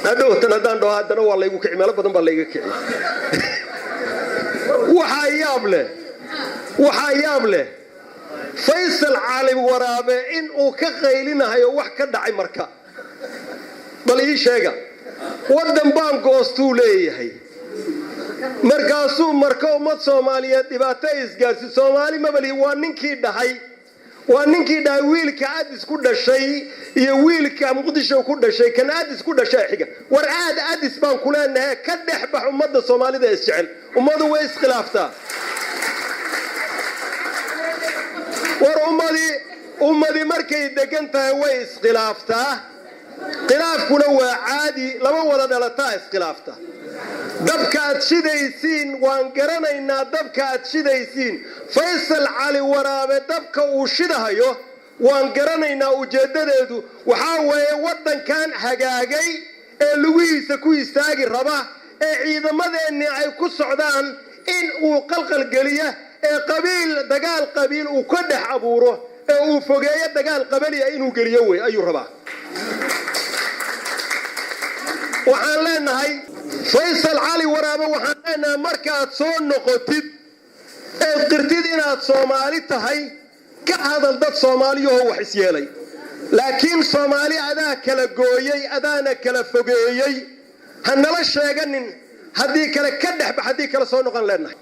Hadhowtan haddaan dhaho haddana waa laygu kici, meelo badan baa layga kici. Waxaa yaab leh, waxaa yaab leh Faysal Cali Waraabe in uu ka qaylinahayo wax ka dhacay. Marka bal ii sheega, waddan baan goostuu leeyahay, markaasuu marka ummad Soomaaliyeed dhibaato ay isgaarsi. Soomaali mabali waa ninkii dhahay, waa ninkii dhahay wiilka Adis ku dhashay iyo wiilka Muqdisho ku dhashay, kan Adis ku dhashay xiga. War aad Adis baan ku leenahay, ka dhex bax ummadda Soomaalida isjecel. Ummadu way iskhilaaftaa. War ummadii markay degan tahay way iskhilaaftaa, khilaafkuna waa caadi, laba wada dhalataa iskhilaafta. Dabka aad shidaysiin waan garanaynaa, dabka aad shidaysiin. Faysal Cali Waraabe dabka uu shidahayo waan garanaynaa. Ujeeddadeedu waxaa weeye waddankan hagaagay ee lugihiisa ku istaagi raba ee ciidamadeennii ay ku socdaan in uu qalqalgeliya ee qabiil, dagaal qabiil uu ka dhex abuuro ee uu fogeeyo, dagaal qabaliya inuu geliyo wey ayuu rabaa. Waxaan leenahay Faysal Cali Waraabe, waxaan leenahay markaad soo noqotid eed qirtid inaad Soomaali tahay, ka hadal dad Soomaaliyahoo wax isyeelay. Laakiin Soomaali adaa kala gooyey, adaana kala fogeeyey, ha nala sheeganin. Haddii kale ka dhexbax, haddii kale soo noqon leenahay.